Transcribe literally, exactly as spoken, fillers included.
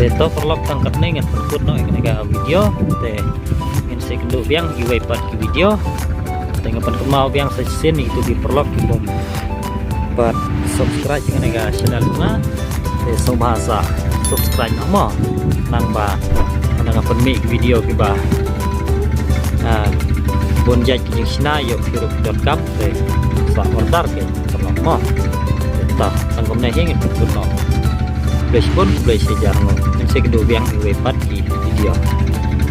Te to paralok, tang katne ngan pynkut noh ïa kane ka video. Te ngin sa ïakynduh biang iwei pat ki video. Te ngan pynkynmaw biang sa shisien ïa kito ki paralok ki bym pat subscribe ïa kane ka channel jong nga. Te sngewbha sa subscribe noh mo. Nang ba nang pynmih ki video kiba bun jait ki jingshna ïa u kyruk dot com. Te sa order ki paralok mo. Te tang kumne hi ngin pynkut noh. Khublei shibun, khublei shihajar nguh. Ngin sa ïakynduh biang iwei pat ki video.